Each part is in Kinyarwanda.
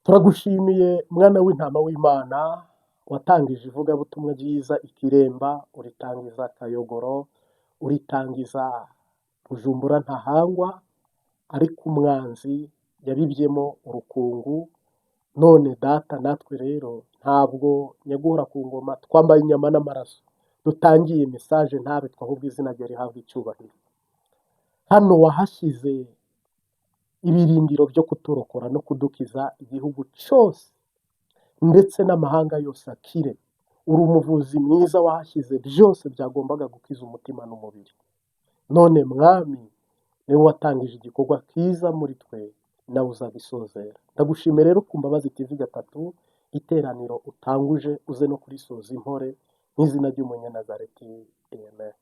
Turagushimiye, mwana w'intama w'Imana, watangije ivugabutumwa ryiza i Kiremba, uritangiza Kayogoro, uritangiza Bujumbura Ntahangwa, ariko umwanzi yabibyemo urukungu. None Data, natwe rero ntabwo nyaguhora ku ngoma twambaye inyama n'amaraso, dutangiye message ntabe ahubwo izina rye rihabwa icyubahiro. Hano wahashyize ibirindiro byo kuturokora no kudukiza igihugu cyose ndetse n'amahanga yose akire. Uri umuvuzi mwiza, wahashyize byose byagombaga gukiza umutima n'umubiri. None Mwami, niwe watangije igikorwa kiza muri twe, nawe uzagisozera. Ndagushimiye rero ku Mbabazi TV gatatu, iteraniro utanguje uze no kurisoza impore, nk'izina ry'Umunyanazareti, amen.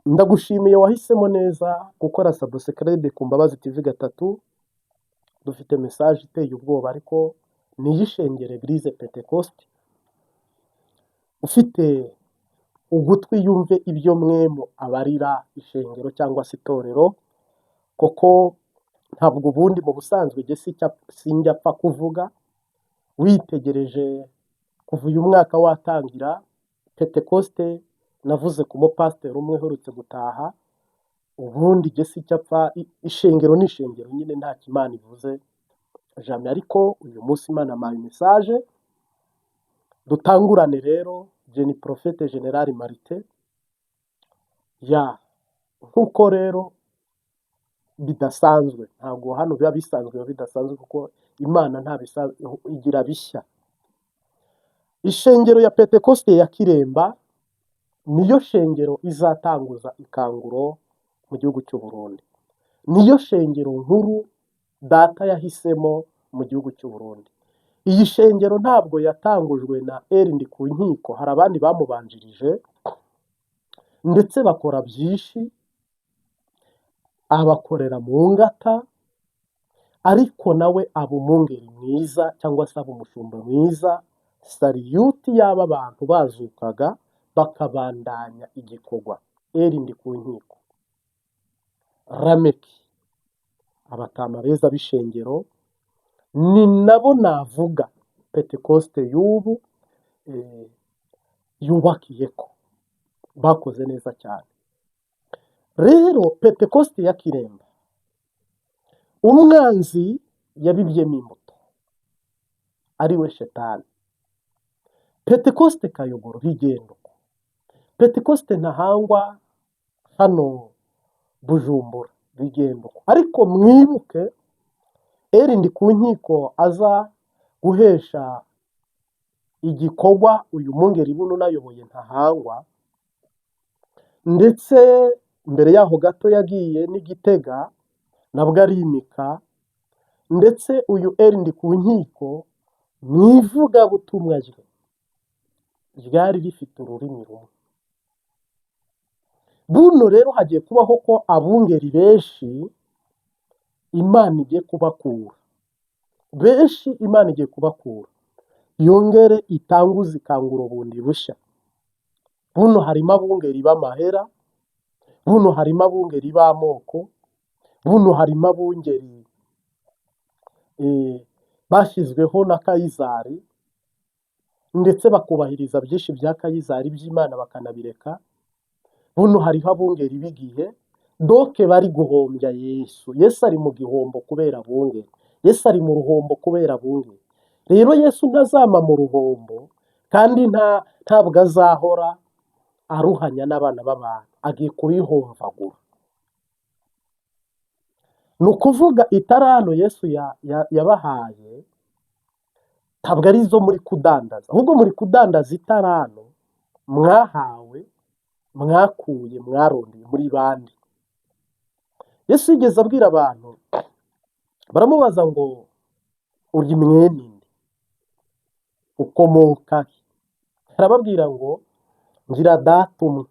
Ndagushimiye wahisemo neza gukora subscribe ku Mbabazi TV gatatu. Dufite message iteye ubwoba, ariko ni iy'ishengero Eglise Pentecoste. Ufite ugutwi yumve ibyo mwemu abarira ishengero cyangwa se itorero, kuko ntabwo ubundi mu busanzwe jye sinjya apfa kuvuga. Witegereje kuva uyu mwaka watangira Pentecoste, navuze ku mupasiteri umwe uherutse gutaha. Ubundi jye sicyapfa, ishengero ni ishengero nyine, ntacyo Imana ivuze jamais. Ariko uyu munsi Imana ampaye message, dutangurane rero. Jye ni Prophète Général Martin ya nk'uko rero bidasanzwe, ntabwo hano biba bisanzwe, biba bidasanzwe kuko Imana nta bisanzwe igira bishya. Ishengero ya Pentecoste ya Kiremba niyo shengero izatanguza ikanguro mu gihugu cy'u Burundi, niyo shengero nkuru Data yahisemo mu gihugu cy'u Burundi. Iyi shengero ntabwo yatangujwe na Erindi ku nkiko, hari abandi bamubanjirije ndetse bakora byinshi, abakorera mu ngata, ariko nawe aba umwungeri mwiza cyangwa se aba umushumba mwiza. Salute y'aba bantu bazukaga bakabandanya igikorwa. Erindi ku nkiko, Rameki, abatama beza b'ishengero, ni nabo navuga Pentecoste y'ubu yubakiye ko bakoze neza cyane. Rero Pentecoste ya Kiremba, umwanzi yabibyemo imbuto, ari we Shetani. Pentecoste Kayogoro bigenda uko, Pentecoste Ntahangwa hano Bujumbura bigenda uko. Ariko mwibuke Erindi ku nkiko aza guhesha igikorwa uyu mwungeri buno unayoboye Ntahangwa, ndetse mbere yaho gato yagiye n'Igitega nabwo arimika. Ndetse uyu Erindi ku nkiko mu ivugabutumwa rye ryari rifite ururimi rumwe. Buno rero hagiye kubaho ko abungeri benshi Imana igiye kubakura, benshi Imana igiye kubakura, yongere itanguze ikanguro bundi bushya. Buno harimo abungeri b'amahera, buno harimo abungeri b'amoko, buno harimo abungeri bashyizweho na Kayizari, ndetse bakubahiriza byinshi bya Kayizari, by'Imana bakanabireka. Buno hariho abungeri b'igihe, donc bari guhombya Yesu. Yesu ari mu gihombo kubera abungeri, Yesu ari mu ruhombo kubera abungeri. Rero Yesu ntazama mu ruhombo, kandi ntabwo azahora aruhanya n'abana b'abantu, agiye kubihomvagura. Ni ukuvuga itarano Yesu yabahaye ntabwo ari izo muri kudandaza, ahubwo muri kudandaza itarano mwahawe, mwakuye, mwarondeye muri bande. Yesu yigeze abwira abantu, baramubaza ngo: "Uri mwene nde? Ukomoka he?" Arababwira ngo: "Ngira Data umwe."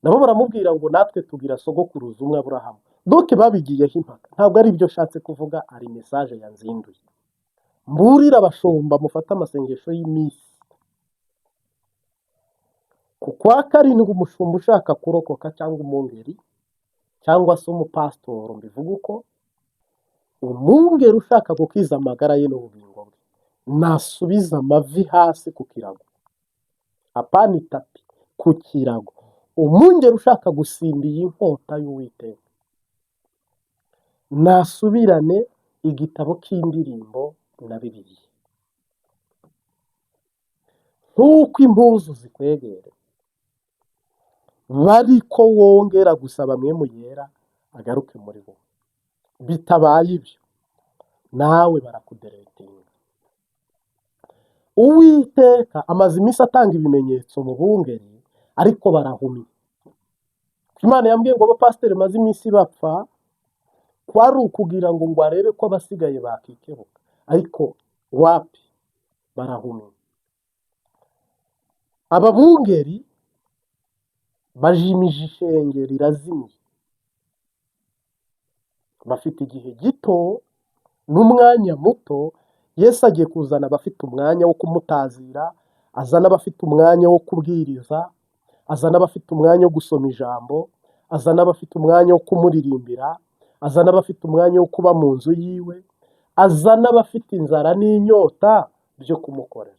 Nabo baramubwira ngo: "Natwe tugira sogokuruza umwe, Aburahamu." Donc babigiyeho impaka. Ntabwo ari ibyo nshatse kuvuga, ari message yanzinduye. Mburire abashumba, mufate amasengesho y'iminsi ku kwa karindwi. Umushumba ushaka kurokoka cyangwa umwungeri cyangwa se umupasitoro, mbivuga uko. Umwungeri ushaka gukiza amagara ye n'ubugingo bwe, nasubiza amavi hasi ku kirago, apana itapi, ku kirago. Umwungeri ushaka gusimba iyi nkota y'Uwiteka, nasubirane igitabo cy'indirimbo na Bibiliya. Nk'uko impuzu zikwegera, bariko wongera gusaba Mpwemu Yera agaruke muri wowe. Bitabaye ibyo, nawe barakuderetinga. Uwiteka amaze iminsi atanga ibimenyetso mu bungeri, ariko barahumye. Imana yambwiye ngo abapasiteri bamaze iminsi bapfa, kwari ukugira ngo arebe ko abasigaye bakikebuka, ariko wapi, barahumye. Aba bungeri bajimije ishengero rirazimiye, bafite igihe gito n'umwanya muto. Yesu agiye kuzana abafite umwanya wo kumutazira, azana abafite umwanya wo kubwiriza, azana abafite umwanya wo gusoma ijambo, azana abafite umwanya wo kumuririmbira, azana abafite umwanya wo kuba mu nzu yiwe, azana abafite inzara n'inyota byo kumukorera.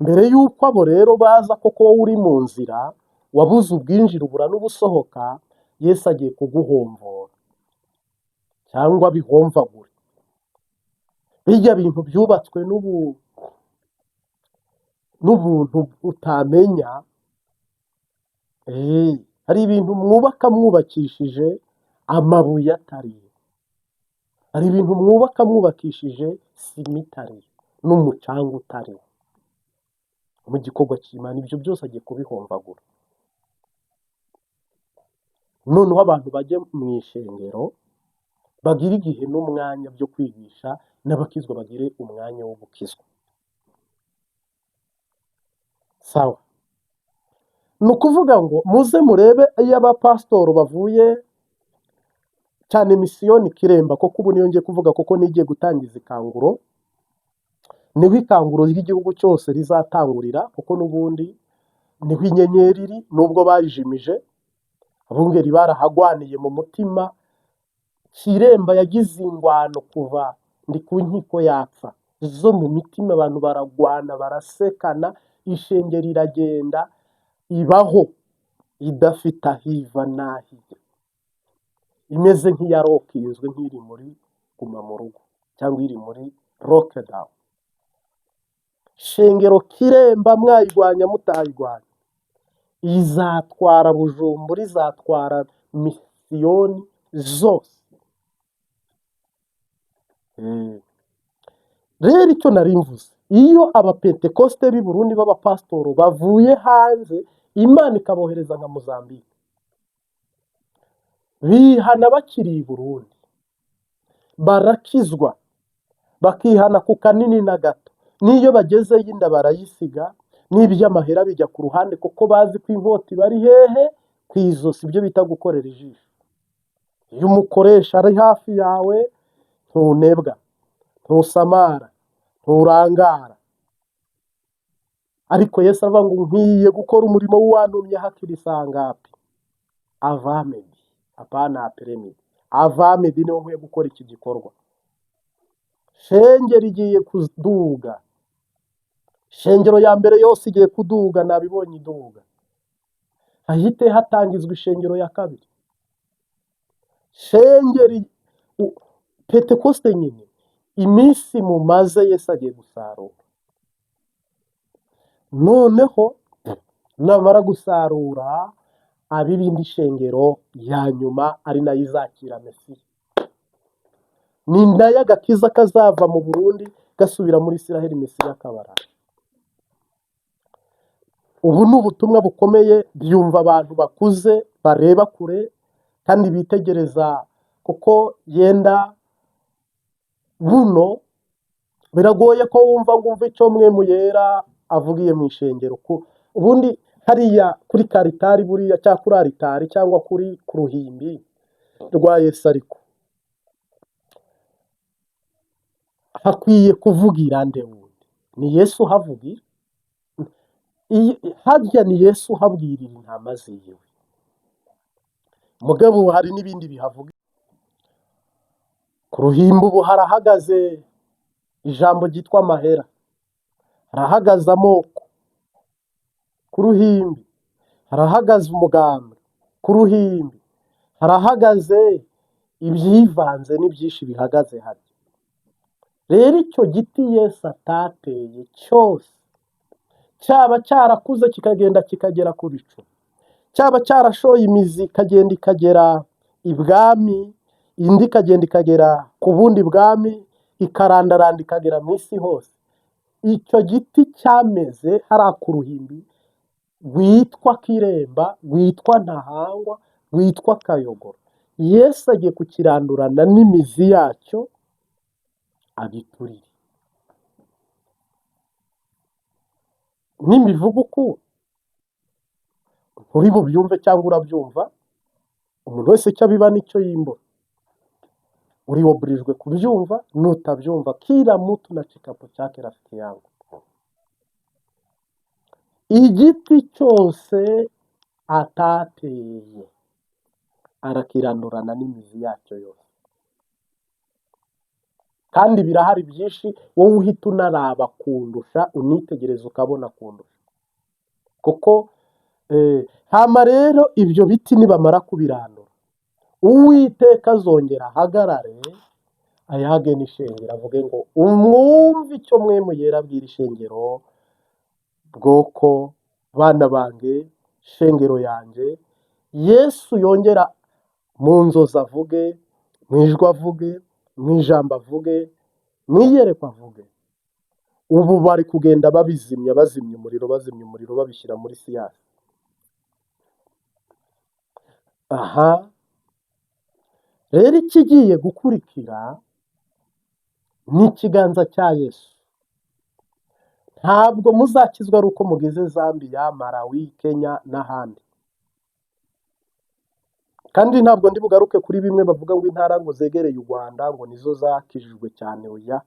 Mbere y'uko abo rero baza, koko wowe uri mu nzira, wabuze ubwinjira ubura n'ubusohoka, Yesu agiye kuguhomvora cyangwa bihomvagure. Bijya bintu byubatswe n'ubuntu utamenya. Hari ibintu mwubaka mwubakishije amabuye atariyo, hari ibintu mwubaka mwubakishije sima itariyo n'umucanga utariwo. Mu gikorwa cy'Imana ibyo byose agiye kubihomvagura. Noneho abantu bajye mu ishengero bagire igihe n'umwanya byo kwigisha, n'abakizwa bagire umwanya wo gukizwa. Sawa, ni ukuvuga ngo muze murebe iyo abapasitoro bavuye cyane misiyoni Kiremba, kuko ubu niyo ngiye kuvuga, kuko nigiye gutangiza ikanguro, niho ikanguro ry'igihugu cyose rizatangurira, kuko n'ubundi niho inyenyeri iri, nubwo bayijimije. Abungeri barahagwaniye mu mutima. Kiremba yagize ingwano kuva ndi ku nkiko yapfa zo mu mitima, abantu baragwana barasekana, ishengero iragenda ibaho idafite aho iva n'aho ijya, imeze nk'iyarokinzwe, nk'iri muri guma mu rugo cyangwa iri muri lockdown. Shengero Kiremba mwayirwanya mutayirwanya, izatwara Bujumbura, izatwara misiyoni zose. Rero icyo nari mvuze, iyo abapentekosite b'i Burundi b'abapasitoro bavuye hanze, Imana ikabohereza nka Mozambique, bihana bakiri i Burundi, barakizwa, bakihana ku kanini na gato. N'iyo bagezeyo inda barayisiga, n'iby'amahera bijya ku ruhande, kuko bazi ko inkota ibari hehe? Ku izosi, ibyo bita gukorera ijisho. Iyo umukoresha ari hafi yawe, ntunebwa, ntusamara, nturangara. Ariko Yesu aravuga ngo nkwiye gukora umurimo w'uwantumye hakiri sangapi? Avant-midi, apana après-midi, avant-midi niho nkwiye gukora iki gikorwa. Shengero igiye kuduga, shengero ya mbere yose igiye kuduga, nabibonye iduga, hahite hatangizwa ishengero ya kabiri. Shengeri Pentekoste nyine, iminsi mumaze Yesu agiye gusarura. Noneho namara gusarura ab'ibindi shengero ya nyuma, ari nayo izakira Mesiya, ni nayo agakiza kazava mu Burundi gasubira muri Isiraheli, Mesiya akabaraje. Ubu ni ubutumwa bukomeye, byumva abantu bakuze bareba kure kandi bitegereza, kuko yenda buno biragoye ko wumva ngo umve icyo Mpwemu Yera avugiye mu ishengero. Ubundi hariya kuri karitari buriya, cyangwa kuri aritari, cyangwa kuri ku ruhimbi rwa Yesu, ariko hakwiye kuvugira nde wundi? Ni Yesu uhavugira. Harya ni Yesu uhabwirira intama ziwe. Mugabo hari n'ibindi bihavuga. Ku ruhimbi ubu harahagaze ijambo ryitwa amahera, harahagaze amoko ku ruhimbi, harahagaze umugambwe ku ruhimbi, harahagaze ibyivanze n'ibyinshi bihagaze harya. Rero icyo giti Yesu atateye cyose, cyaba cyarakuze kikagenda kikagera ku bicu, cyaba cyarashoye imizi ikagenda ikagera ibwami, indi ikagenda ikagera ku bundi bwami, ikarandaranda ikagera mu isi hose. Icyo giti cyameze hariya ku ruhimbi rwitwa Kiremba, rwitwa Ntahangwa, rwitwa Kayogoro. Yesu agiye kukirandurana n'imizi yacyo agiturire. Nimbivuga uku nturi bubyumve cyangwa urabyumva, umuntu wese icyo abiba nicyo yimbura. Uri oburijwe kubyumva, nutabyumva kila mtu na kikapu chake rafiki yangu. Igiti cyose atateye arakirandurana n'imizi yacyo yose. Kandi birahari byinshi, wowe uhita unaraba kundusha, unitegereza ukabona kundusha. Kuko hama rero ibyo biti nibamara kubirandura, Uwiteka azongera ahagarare ayage n'ishengero, avuge ngo umwumve icyo mwe muyera abwira ishengero, bwoko bana bange, shengero yanjye. Yesu yongera mu nzozi avuge, mu ijwi avuge, mu ijambo avuge, mu iyerekwa avuge. Ubu bari kugenda babizimya, bazimya umuriro, bazimya umuriro, babishyira muri siyasi. Aha rero ikigiye gukurikira ni ikiganza cya Yesu. Ntabwo muzakizwa ari uko mugeze Zambia, Malawi, Kenya n'ahandi. Kandi ntabwo ndi bugaruke kuri bimwe bavuga ngo intara ngo zegereye u Rwanda ngo nizo zakijijwe cyane. Oya,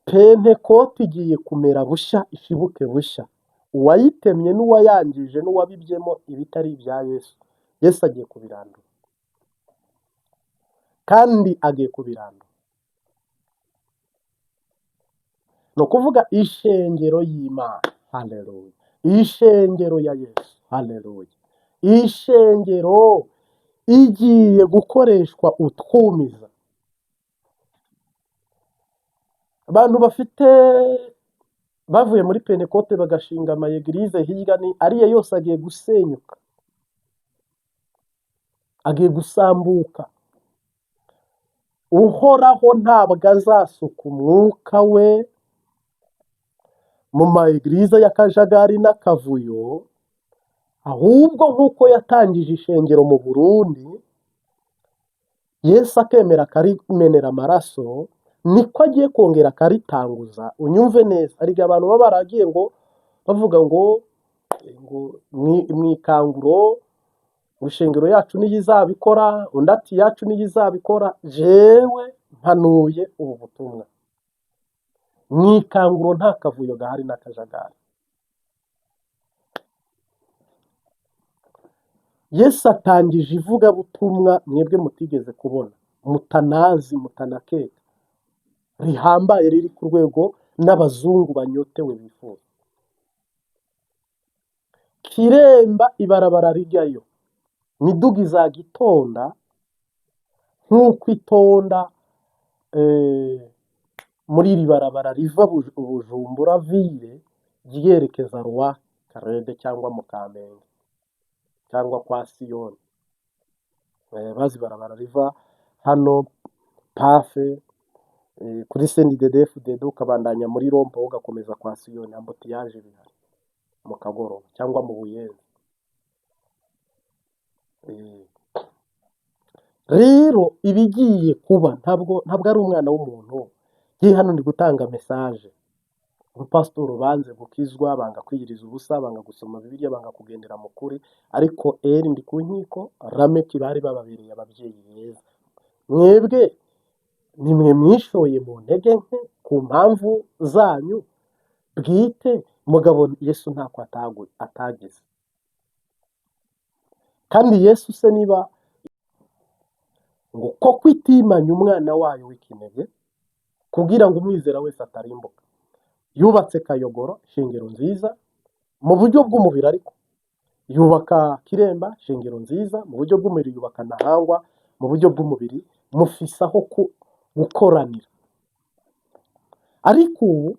Pentekote igiye kumera bushya, ishibuke bushya. Uwayitemye n'uwayangije n'uwabibyemo ibitari ibya Yesu, Yesu agiye kubirandura, kandi agiye kubirandura. Ni ukuvuga ishengero y'Imana, haleluya, ishengero ya Yesu, haleluya, ishengero igiye gukoreshwa utwumiza. Abantu bafite bavuye muri Pentekote bagashinga amayegirize hirya ni ariya yose agiye gusenyuka, agiye gusambuka. Uhoraho ntabwo azasuka umwuka we mu mayegirize y'akajagari n'akavuyo, ahubwo nk'uko yatangije ishengero mu Burundi, Yesu akemera akarimenera amaraso, niko agiye kongera akaritanguza. Unyumve neza, hari igihe abantu baba baragiye ngo bavuga ngo mu ikanguro ishengero yacu niyo izabikora, undi ati yacu niyo izabikora. Jewe mpanuye ubu butumwa, mu ikanguro nta kavuyo gahari n'akajagari. Yesu atangije ivugabutumwa mwebwe mutigeze kubona, mutanazi, mutanakeka, rihambaye, riri ku rwego n'abazungu banyotewe bifuza. Kiremba ibarabara rijyayo, miduga izajya itonda nk'uko itonda muri iri barabara riva Bujumbura ville ryerekeza Roi Karede cyangwa mu Kamenge cyangwa kwa Siyoni. Bazi barabara riva hano pafe kuri CNDD-FDD ukabandanya muri rompo ugakomeza kwa Siyoni, ambutiyaje bihari mu Kagoroba cyangwa mu Buyenzi. Rero ibigiye kuba ntabwo ari umwana w'umuntu. Ngiye hano ndi gutanga message. Abapasitori banze gukizwa, banga kwiyiriza ubusa, banga gusoma Bibiliya, banga kugendera mu kuri, ariko Eri ndi ku nkiko, Rameki bari bababereye ababyeyi beza. Mwebwe nimwe mwishoye mu ntege nke ku mpamvu zanyu bwite, mugabo Yesu ntako atagize. Kandi Yesu se niba Ngo koko itimanye umwana wayo w'ikinege kugira ngo umwizera wese atarimbuka. Yubatse Kayogoro, ishengero nziza mu buryo bw'umubiri, ariko yubaka Kiremba, ishengero nziza mu buryo bw'umubiri, yubaka Ntahangwa mu buryo bw'umubiri, mufise aho gukoranira. Ariko ubu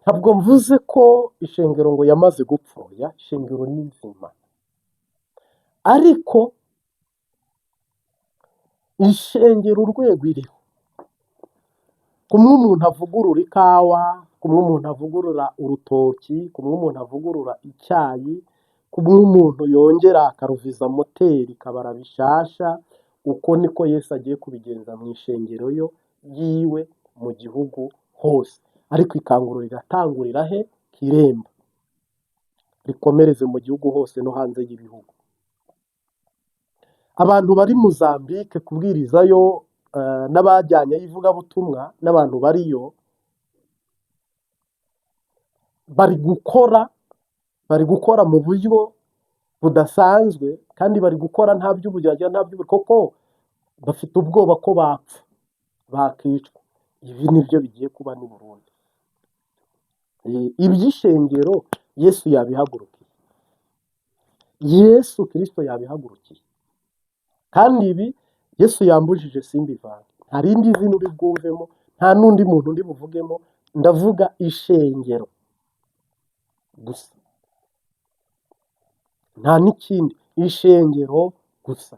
ntabwo mvuze ko ishengero ngo yamaze gupfuya, ishengero ni nzima, ariko ishengero urwego iriho, kumwe umuntu avugurura ikawa, kumwe umuntu avugurura urutoki, kumwe umuntu avugurura icyayi, kumwe umuntu yongera akaruviza moteri ikabara bishasha, uko niko Yesu agiye kubigenza mu ishengero yo yiwe mu gihugu hose. Ariko ikanguro riratangurira he? Kiremba, rikomereze mu gihugu hose no hanze y'ibihugu. Abantu bari Mozambique kubwirizayo n'abajyanyeyo ivugabutumwa n'abantu bariyo bari gukora mu buryo budasanzwe, kandi bari gukora nta by'ubujyajya, nta by'ubu, koko bafite ubwoba ko bapfa bakicwa. Ibi nibyo bigiye kuba n'i Burundi. Iby'ishengero Yesu yabihagurukiye, Yesu Kristo yabihagurukiye, kandi ibi Yesu yambujije simbivange, nta rindi zina uri bwumvemo, nta n'undi muntu undi buvugemo, ndavuga ishengero gusa, nta n'ikindi, ishengero gusa.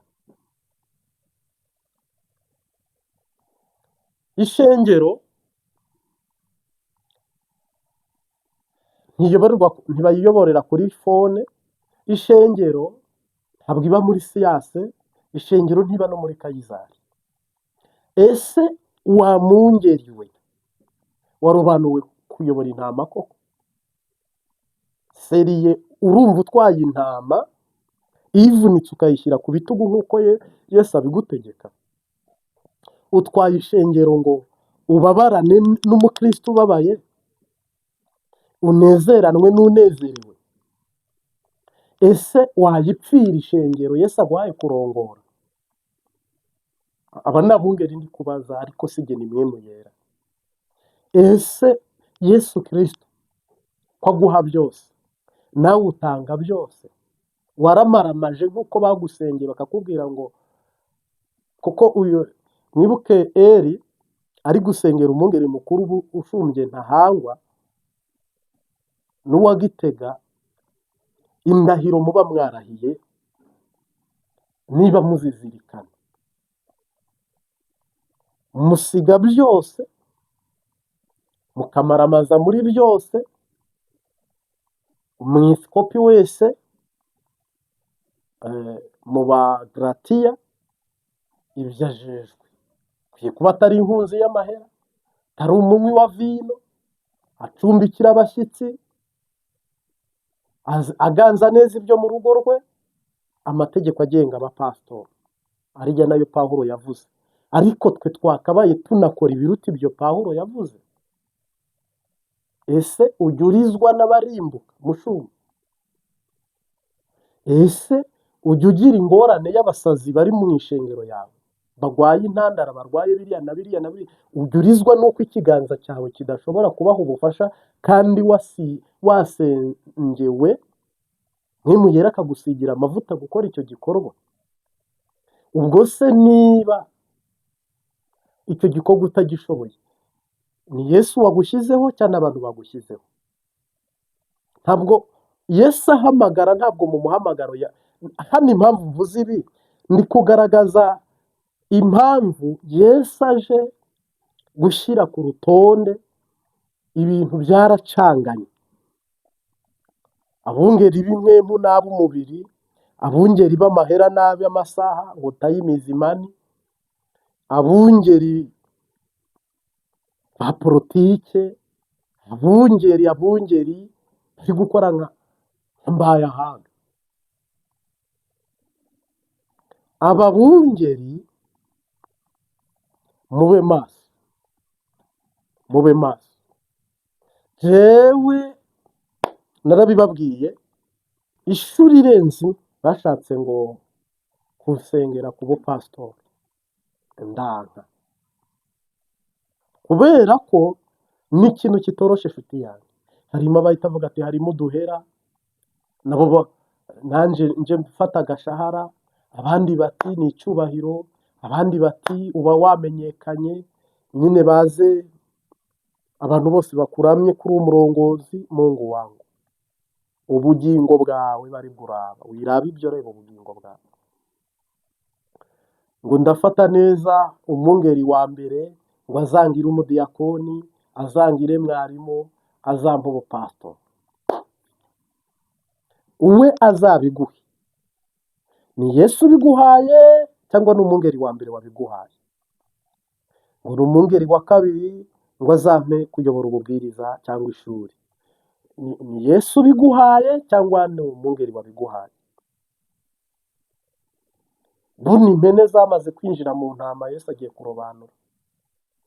Ishengero ntibayiyoborera kuri fone, ishengero ntabwo iba muri siyase, ishengero ntiba no muri Kayizari. Ese wa mwungeri we warobanuwe kuyobora intama koko? Seriye urumva utwaye intama ivunitse ukayishyira ku bitugu nk'uko Yesu abigutegeka? Utwaye ishengero ngo ubabarane n'umukristo ubabaye, unezeranwe n'unezerewe? Ese wayipfira ishengero Yesu aguhaye kurongora? Aba ni abungeri ndi kubaza, ariko si jye, ni mwene yera. Ese Yesu Kristo ko aguha byose, nawe utanga byose, waramaramaje nk'uko bagusengeye bakakubwira ngo, kuko uyu mwibuke Eli ari gusengera umwungeri mukuru ubu ushumbye Ntahangwa n'uwa Gitega, indahiro muba mwarahiye niba muzizirikana, musiga byose mukamaramaza muri byose, umwepiskopi wese mu Bagalatiya ibyo ajejwe akwiye kuba atari inkunzi y'amahera, atari umunywi wa vino, acumbikira abashyitsi, aganza neza ibyo mu rugo rwe. Amategeko agenga abapasitori arijya nayo Pawulo yavuze, ariko twe twakabaye tunakora ibiruta ibyo Pawulo yavuze. Ese ujya urizwa n'abarimbuka mushumba? Ese ujya ugira ingorane y'abasazi bari mu ishengero yawe, barwaye intandara, barwaye biriya na biriya na biriya? Ujya urizwa n'uko ikiganza cyawe kidashobora kubaha ubufasha kandi wasengewe nimugera akagusigira amavuta gukora icyo gikorwa? Ubwo se niba icyo gikorwa utagishoboye, ni Yesu wagushyizeho cyangwa abantu bagushyizeho? Ntabwo Yesu ahamagara, ntabwo mu muhamagaro ya hano. Impamvu mvuze ibi ni kugaragaza impamvu Yesu aje gushyira ku rutonde ibintu byaracanganye. Abungeri b'impwemu n'ab'umubiri, abungeri b'amahera n'ab'amasaha ngo time is money, abungeri ba politike, abungeri bari gukora nka Mbayahaga. Aba bungeri mube maso, mube maso. Jewe narabibabwiye, ishuri irenze bashatse ngo Kunsengera ku bupasitori ndanka, kubera ko ni ikintu kitoroshe inshuti yanjye. Harimo abahita bavuga ati harimo uduhera, nabo nanjye nje mfata agashahara, abandi bati ni icyubahiro, abandi bati uba wamenyekanye, nyine baze abantu bose bakuramye kuri uwo murongozi. Mungu wangu, ubugingo bwawe bari buraba, wiraba ibyo, reba ubugingo bwawe. Ngo ndafata neza umwungeri wa mbere, ngo azangire umudiyakoni, azangire mwarimu, azampa ubupasitori, we azabiguhe. Ni Yesu ubiguhaye cyangwa ni umwungeri wa mbere wabiguhaye? Ngo ni umwungeri wa kabiri, ngo azampe kuyobora ububwiriza cyangwa ishuri. Ni Yesu ubiguhaye cyangwa ni umwungeri wabiguhaye? Buno impene zamaze kwinjira mu ntama, Yesu agiye kurobanura.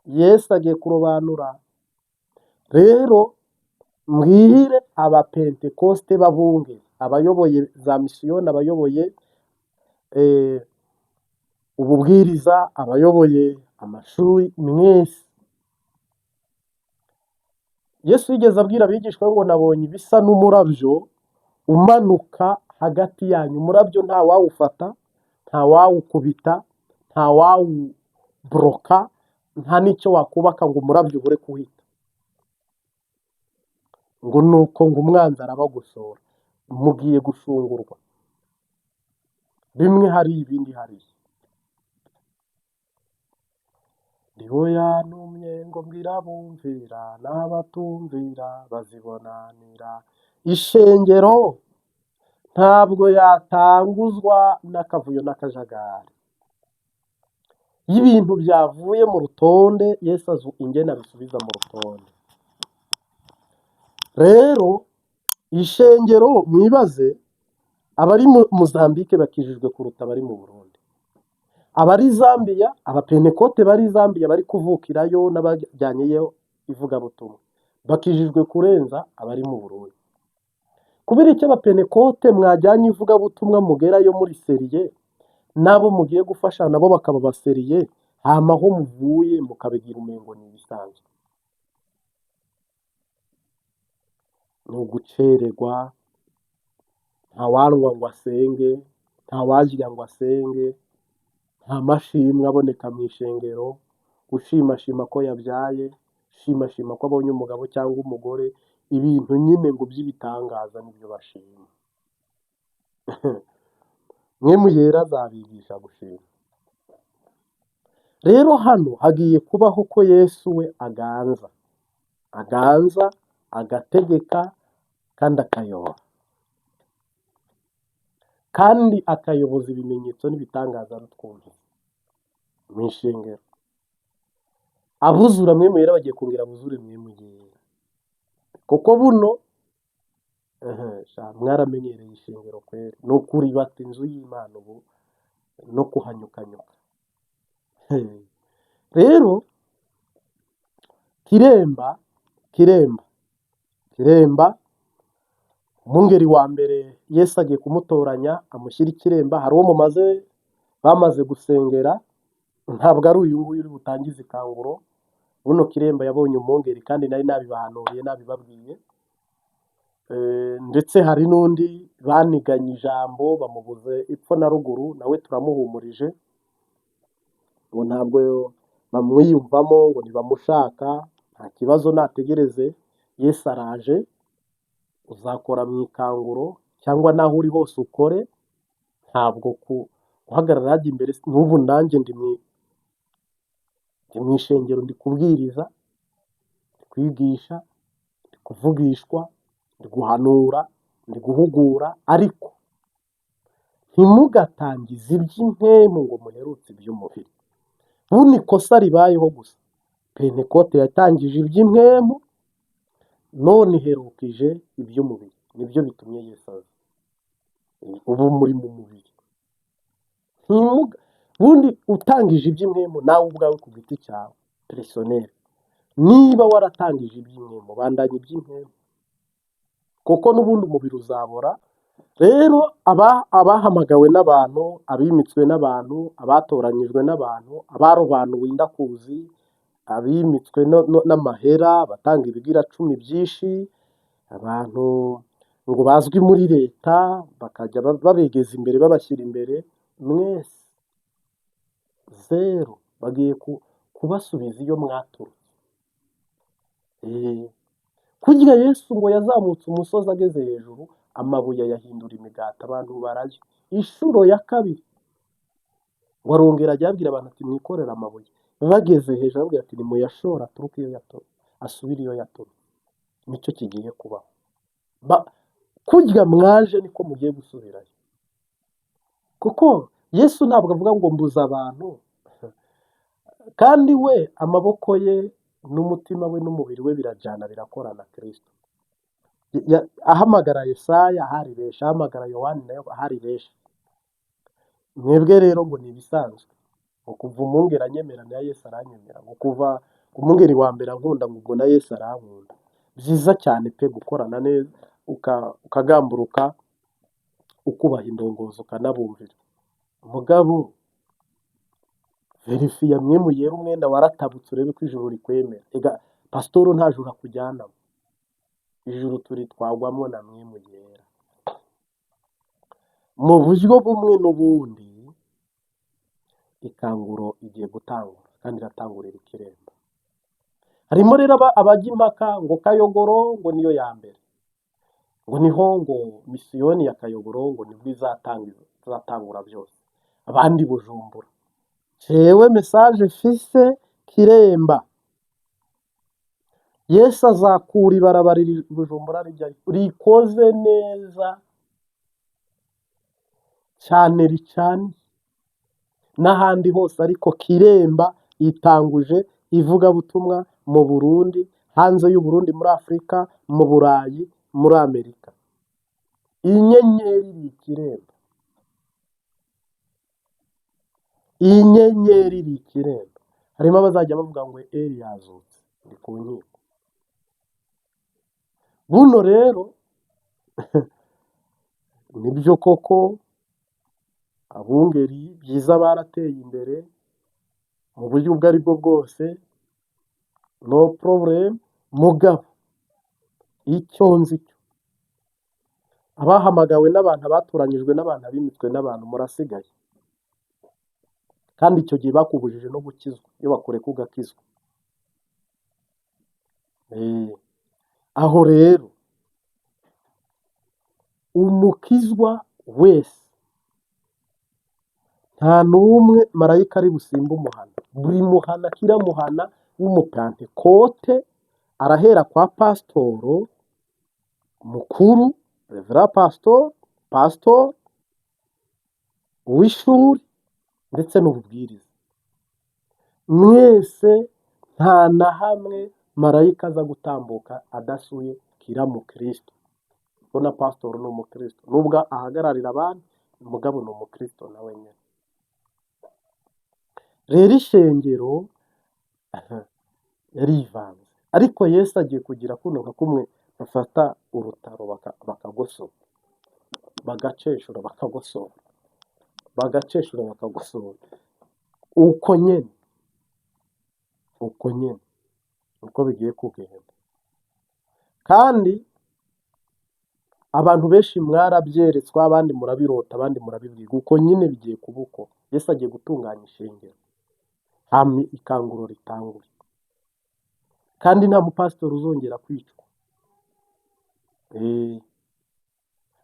Yesu agiye kurobanura. Rero mbwire abapentekoste b'abungeri, abayoboye za misiyoni, abayoboye ububwiriza, abayoboye amashuri, mwese. Yesu yigeze abwira abigishwa ngo nabonye ibisa n'umurabyo umanuka hagati yanyu. Umurabyo nta wawufata, nta wawukubita, nta wawuboroka, nta n'icyo wakubaka ngo umurabyo ubure kuhita. Ngo nuko ngo umwanzi arabagosora, mugiye gushungurwa, bimwe hari ibindi hariya. Ndiho yantumye ngo mbwire abumvira n'abatumvira bazibonanira. Ishengero ntabwo yatanguzwa n'akavuyo n'akajagari. Iyo ibintu byavuye mu rutonde, Yesu azi ingene abisubiza mu rutonde. Rero ishengero mwibaze, abari mu Mozambique bakijijwe kuruta abari mu Burundi, abari Zambia, abapentekote bari Zambia bari kuvukirayo n'abajyanyeyo ivugabutumwa bakijijwe kurenza abari mu Burundi. Kubera icyo abapentekote mwajyanye ivugabutumwa mugerayo muri sérieux, n'abo mugiye gufasha nabo bakaba ba sérieux, hama aho muvuye mukabigira umengo ni ibisanzwe. Ni ugucererwa, ntawanywa ngo asenge, ntawarya ngo asenge, nta mashimwe aboneka mu ishengero, ushimashima ko yabyaye, ushimashima ko abonye umugabo cyangwa umugore, ibintu nyine ngo by'ibitangaza nibyo bashima. Mwe muyera azabigisha gushima. Rero hano hagiye kubaho ko Yesu we aganza, aganza, agategeka kandi akayobora, kandi akayoboza ibimenyetso n'ibitangaza n'utwumvise mu ishengero. Abuzura mwe muyera bagiye kongera buzure mwe muyera, kuko buno mwaramenyereye ishengero kweri, ni ukuribata inzu y'Imana ubu no kuhanyukanyuka. Rero Kiremba, Kiremba, Kiremba, umwungeri wa mbere Yesu agiye kumutoranya amushyira ikiremba. Hari uwo mumaze bamaze gusengera, ntabwo ari uyu nguyu uri butangize ikanguro. Buno Kiremba yabonye umwungeri kandi nari nabibahanuriye, nabibabwiye. Ndetse hari n'undi baniganye ijambo bamubuze epfo na ruguru, nawe turamuhumurije ngo ntabwo bamwiyumvamo, ngo ntibamushaka, nta kibazo nategereze, Yesu araje, uzakora mu ikanguro cyangwa n'aho uri hose ukore, ntabwo guhagarara hajya imbere. N'ubu nanjye ndi mu ishengero, ndi kubwiriza, ndi kwigisha, ndi kuvugishwa, ndi guhanura, ndi guhugura, ariko ntimugatangize iby'impemu ngo muherutse iby'umubiri. Buno ikosa ribayeho gusa, Pentekote yatangije iby'impemu, none iherukije iby'umubiri, nibyo bitumye Yesu aza. Ubu muri mu mubiri. Bundi utangije iby'impemu nawe ubwawe ku giti cyawe personnel, niba waratangije iby'impemu bandanya iby'impemu, kuko n'ubundi umubiri uzabora. Rero abahamagawe n'abantu, abimitswe n'abantu, abatoranyijwe n'abantu, abarobanuwe indakuzi, abimitswe n'amahera, abatanga ibigira cumi byinshi, abantu ngo bazwi muri leta bakajya babegeza imbere, babashyira imbere, mwese zero, bagiye kubasubiza iyo mwaturutse. Kurya Yesu ngo yazamutse umusozi ageze hejuru, amabuye ayahindura imigati, abantu bararya. Inshuro ya kabiri ngo arongera ajya abwira abantu ati mwikorere amabuye. Bageze hejuru arababwira ati nimuyashore aturuke iyo yaturutse, asubire iyo yaturutse. Nicyo kigiye kubaho. Kurya mwaje niko mugiye gusubirayo. Kuko Yesu ntabwo avuga ngo mbuza abantu, kandi we amaboko ye n'umutima we n'umubiri we birajyana, birakorana. Kristo ahamagara Yesaya hari benshi, ahamagara Yohani nayo hari benshi. Mwebwe rero ngo ni ibisanzwe, ngo kuva umwungeri anyemera na Yesu aranyemera, ngo kuva umwungeri wa mbere ankunda ngo ubwo na Yesu arankunda. Byiza cyane pe, gukorana neza, ukagamburuka, ukubaha indongozi, ukanabumvira. Mugabo verifiya mwe muyera umwenda waratabutse, urebe ko ijuru rikwemera. Ega pasitoro nta juru akujyanamo, ijuru turitwagwamo na mwe muyera. Mu buryo bumwe n'ubundi ikanguro igiye gutangura, kandi iratangurira ikiremba. Harimo rero abajya impaka ngo Kayogoro ngo niyo ya mbere, ngo niho ngo misiyoni ya Kayogoro ngo nibwo izatangura byose, abandi Bujumbura. Jewe message mfise Kiremba, Yesu azakura ibarabara riri Bujumbura rijyayo rikoze neza cyane, ricaniye n'ahandi hose, ariko Kiremba itanguje ivugabutumwa mu Burundi, hanze y'u Burundi, muri Afurika, mu Burayi, muri Amerika. Inyenyeri iri Kiremba, inyenyeri iri Kiremba. Harimo abazajya bavuga ngo Eli yazutse, ndi ku nkiko. Buno rero nibyo koko, abungeri byiza barateye imbere mu buryo ubwo ari bwo bwose, no problem. Mugabo icyo nzi cyo, abahamagawe n'abantu, abatoranyijwe n'abantu, abimitswe n'abantu, murasigaye. Kandi icyo gihe bakubujije no gukizwa, iyo bakureka ugakizwa. Aho rero umukizwa wese nta n'umwe marayika ari busimbe umuhana. Buri muhana kiramuhana w'umupantekote arahera kwa pasitoro mukuru, revera pasitoro, pasitoro uw'ishuri ndetse n'ububwiriza. Mwese nta na hamwe marayika aza gutambuka adasuye kira mukristo. Kuko na pasitoro ni umukristo, nubwo ahagararira abandi, umugabo ni umukristo nawe nyine. Rero ishengero yarivanze, ariko Yesu agiye kugira kuno nka kumwe bafata urutaro bakagosora, bagaceshura, bakagosora, bagaceshura, bakagosora. Uko nyene, uko nyene uko bigiye kugenda. Kandi abantu benshi mwarabyeretswe, abandi murabirota, abandi murabibwirwa. Uko nyine bigiye kuba uko. Yesu agiye gutunganya ishengero, hama ikanguro ritangure. Kandi nta mupasitori uzongera kwicwa.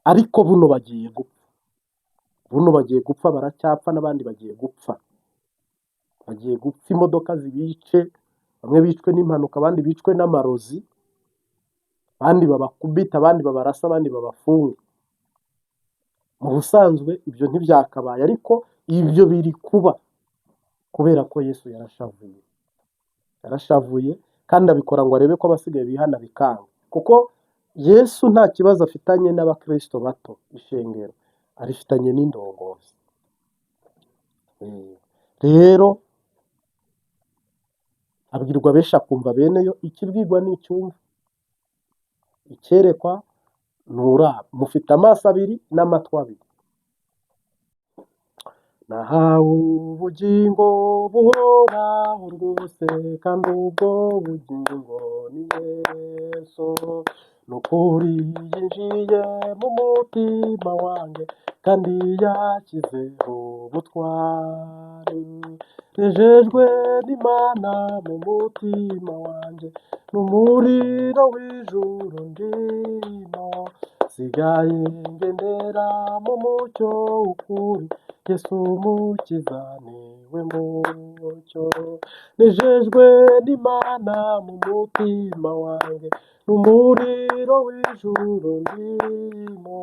Ariko buno bagiye gupfa, buno bagiye gupfa, baracyapfa, n'abandi bagiye gupfa, bagiye gupfa, imodoka zibice, bamwe bicwe n'impanuka, abandi bicwe n'amarozi, abandi babakubita, abandi babarasa, abandi babafunga. Mu busanzwe ibyo ntibyakabaye, ariko ibyo biri kuba kubera ko Yesu yarashavuye, yarashavuye kandi abikora ngo arebe ko abasigaye bihana bikanga. Kuko Yesu nta kibazo afitanye n'abakristo bato, ishengero arifitanye n'indongozi. Rero abwirwa benshi akumva bene yo, ikibwirwa n'icyumva, icyerekwa Nturaba, mufite amaso abiri n'amatwi abiri. Nahawe ubugingo buhoraho rwose, kandi ubwo bugingo ni Yesu. Ni ukuri yinjiye mu mutima wanjye, kandi yashyizeho ubutwari. Nejejwe n'Imana mu mutima wanjye, n'umuriro w'ijuru ndimo. Nsigaye ngendera mu mucyo w'ukuri, Yesu Umukiza niwe mucyo. Nejejwe n'Imana mu mutima wanjye, n'umuriro w'ijuru ndimo.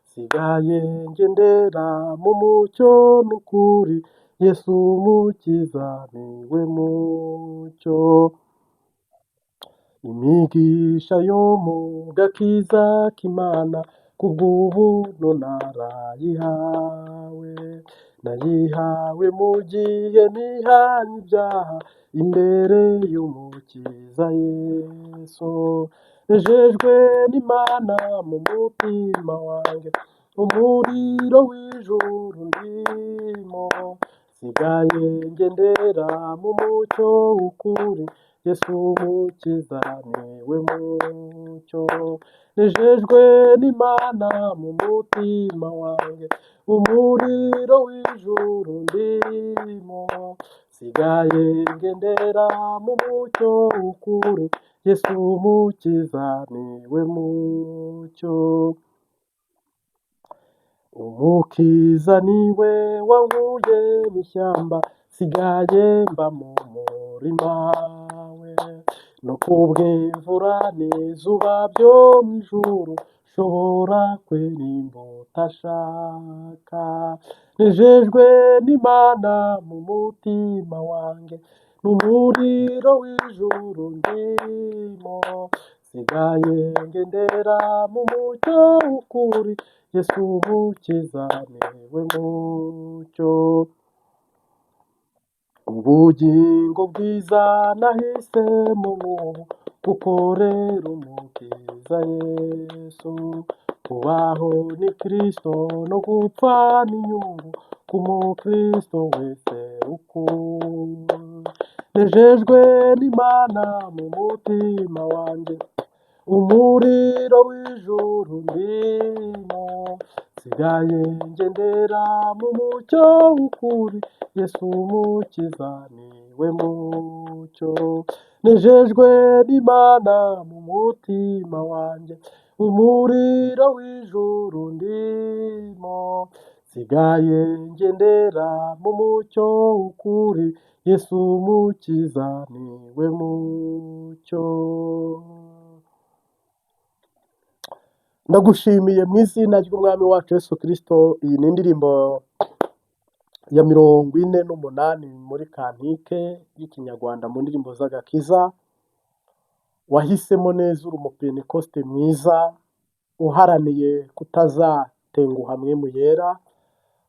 Nsigaye ngendera mu mucyo n'ukuri, Yesu Umukiza niwe mucyo. Imigisha yo mu gakiza k'Imana, kubw'ubuntu narayihawe. Nayihawe mu gihe nihanye ibyaha, imbere y'Umukiza Yesu. Nejejwe n'Imana mu mutima wanjye, umuriro w'ijuru ndimo. Nsigaye ngendera mu mucyo w'ukuri, Yesu Umukiza niwe mucyo. Nejejwe n'Imana mu mutima wanjye, umuriro w'ijuru ndimo. Nsigaye ngendera mu mucyo w'ukuri, Yesu Umukiza niwe mucyo. Umukiza niwe wankuye mu ishyamba, nsigaye mba mu murima we. No kubw'imvura n'izuba byo mu ijuru, nshobora kwera imbuto ashaka. Nejejwe n'Imana mu mutima wanjye, n'umuriro w'ijuru ndimo. Nsigaye ngendera mu mucyo w'ukuri, Yesu Umukiza niwe mucyo. Ubugingo bwiza nahisemo n'ubu, gukorera Umukiza Yesu. Kubaho ni Kristo no gupfa ni inyungu, ku mukristo wese ukunda. Nejejwe n'Imana mu mutima wanjye, umuriro w'ijuru ndimo. Nsigaye ngendera mu mucyo w'ukuri, Yesu Umukiza niwe mucyo. Nejejwe n'Imana mu mutima wanjye, umuriro w'ijuru ndimo. Nsigaye ngendera mu mucyo w'ukuri, Yesu Umukiza niwe mucyo. Ndagushimiye mu izina ry'Umwami wacu Yesu Kristo. Iyi ni indirimbo ya 48 muri kantike y'Ikinyarwanda mu ndirimbo z'agakiza. Wahisemo neza, uri umupentekoste mwiza, uharaniye kutazatenguha Mpwemu Yera.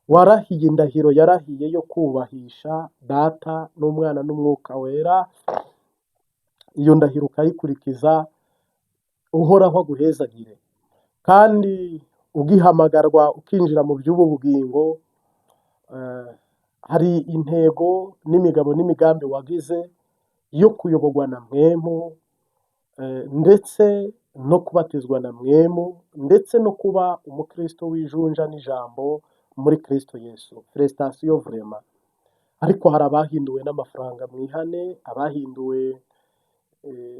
Warahiye indahiro yarahiye yo kubahisha Data n'Umwana n'Umwuka Wera. Iyo ndahiro ukayikurikiza, Uhoraho aguhezagire. Kandi ugihamagarwa ukinjira mu by'ubu bugingo, hari intego n'imigabo n'imigambi wagize yo kuyoborwa na Mpwemu, ndetse no kubatizwa na Mpwemu, ndetse no kuba umukristo w'ijunja n'ijambo muri Kristo Yesu. Félicitations vraiment. Ariko hari abahinduwe n'amafaranga mwihane, abahinduwe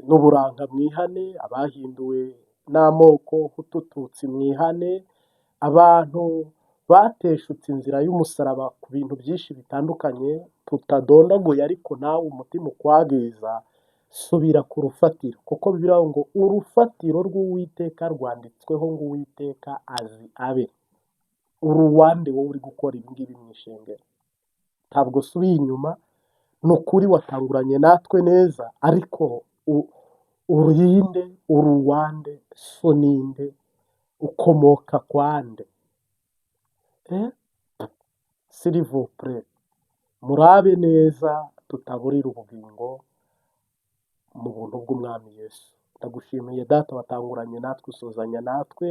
n'uburanga mwihane, abahinduwe n'amoko Hutu Tutsi mwihane, abantu bateshutse inzira y'umusaraba ku bintu byinshi bitandukanye tutadondaguye, ariko nawe umutima ukwagiza, subira ku rufatiro, kuko Bibiliya ngo urufatiro rw'Uwiteka rwanditsweho ngo Uwiteka azi abe. Uri uwande wowe uri gukora ibi ngibi mu ishengero? Ntabwo usubiye inyuma, ni ukuri watanguranye natwe neza, ariko urinde, uri uwande, so ninde, ukomoka kwande? S'il vous plaît, murabe neza tutaburira ubugingo mu buntu bw'Umwami Yesu. Ndagushimiye Data watanguranye natwe usozanya natwe,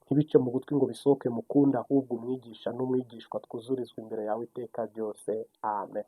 ntibice mu gutwi ngo bisohoke mu kundi, ahubwo umwigisha n'umwigishwa twuzurizwe imbere yawe iteka ryose. Amen.